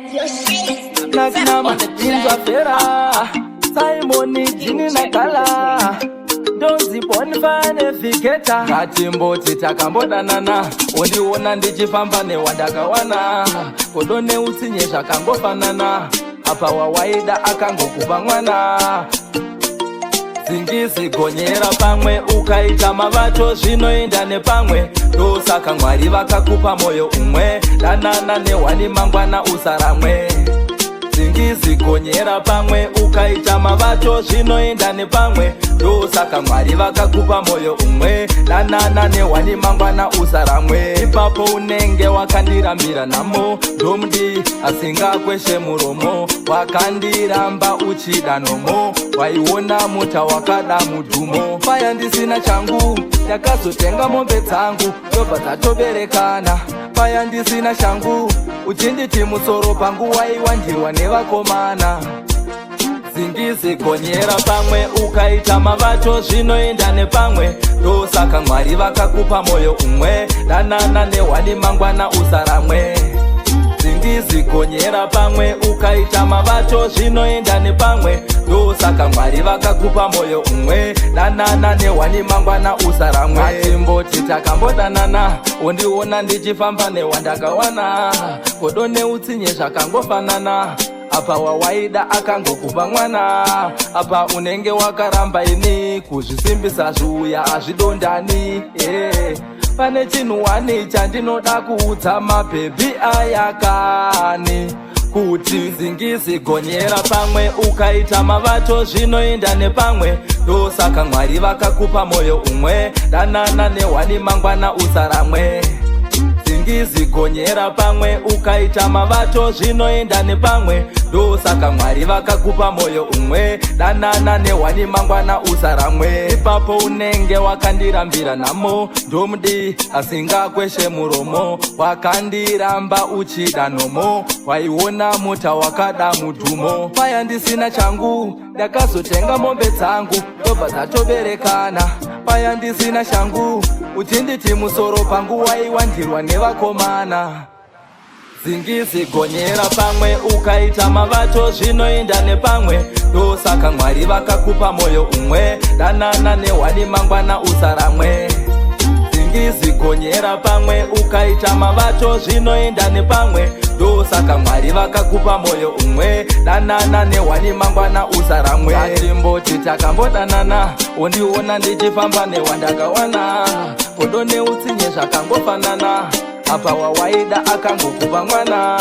Platinum, Inzwa Fera, Simon Jini Nakala, Donzi Bonfire Navigator. Ngatimboti takambodanana, undiona ndichifamba newandakawana, godo neutsinye zvakangofanana, apa wawaida akangokupa mwana. Zingizi gonyera pamwe, ukaita mavato zvinoenda nepamwe. Ndosaka Mwari vakakupa moyo umwe, danana nehwani mangwana usaramwe. Zingizi gonyera pamwe, ukaita mavato zvinoenda nepamwe. Ndosaka Mwari vakakupa moyo umwe, danana nehwani mangwana usaramwe. Ipapo unenge wakandirambira nhamo, ndomudi asingakweshe muromo. Wakandiramba uchida nomo, waiona muta wakada mudhumo. Paya ndisina changu, ndakazotenga mombe dzangu, ndobva dzatoberekana. Paya ndisina shangu, uchinditi musoro pangu waiwandirwa nevakomana. Zingizi gonyera pamwe, ukaita mavato zvinoenda nepamwe. Ndosaka Mwari vakakupa moyo umwe, danana nehwani mangwana usaramwe. Zingizi gonyera pamwe, ukaita mavato zvinoenda nepamwe. Ndosaka Mwari vakakupa moyo umwe, danana nehwani mangwana usaramwe. Atimboti takambodanana, undiona ndichifamba newandakawana, godo neutsinye zvakangofanana, apa wawaida akangokupa mwana. Apa unenge wakaramba ini, kuzvisimbisa zviuya hazvidondani, yeah. Pane chinhu wani chandinoda kuudza mabhebhi ayakani, kuti zingizi gonyera pamwe, ukaita mavato zvinoenda nepamwe. Ndosaka Mwari vakakupa moyo umwe, danana nehwani mangwana usaramwe. Zingizi gonyera pamwe, ukaita mavato zvinoenda nepamwe. Ndosaka Mwari vakakupa moyo umwe, danana nehwani mangwana usaramwe. Ipapo unenge wakandirambira nhamo, ndomudi asingakweshe muromo. Wakandiramba uchida nomo, waiona muta wakada mudhumo. Paya ndisina changu, ndakazotenga mombe dzangu, ndobva dzatoberekana. Paya ndisina shangu, uchinditi musoro pangu waiwandirwa nevakomana. Zingizi gonyera pamwe, ukaita mavato zvinoenda nepamwe. Ndosaka Mwari vakakupa moyo umwe, danana nehwani mangwana usaramwe. Zingizi gonyera pamwe, ukaita mavato zvinoenda nepamwe. Ndosaka Mwari vakakupa moyo umwe, danana nehwani mangwana usaramwe. Atimboti takambodanana, undiona ndichifamba newandakawana, godo neutsinye zvakangofanana, apa wawaida akangokupa mwana.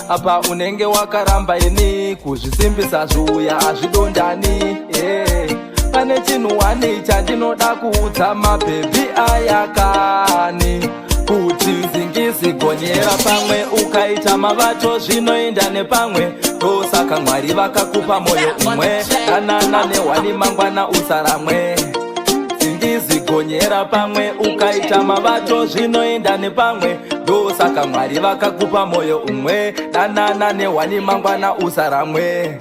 Apa unenge wakaramba ini, kuzvisimbisa zviuya hazvidondani, yeah. Pane chinhu wani chandinoda kuudza mabhebhi ayakani, kuti zingizi gonyera pamwe, ukaita mavato zvinoenda nepamwe. Ndosaka Mwari vakakupa moyo umwe, danana nehwani mangwana usaramwe. Zingizi gonyera pamwe, ukaita mavato zvinoenda nepamwe. Ndosaka Mwari vakakupa moyo umwe, danana nehwani mangwana usaramwe.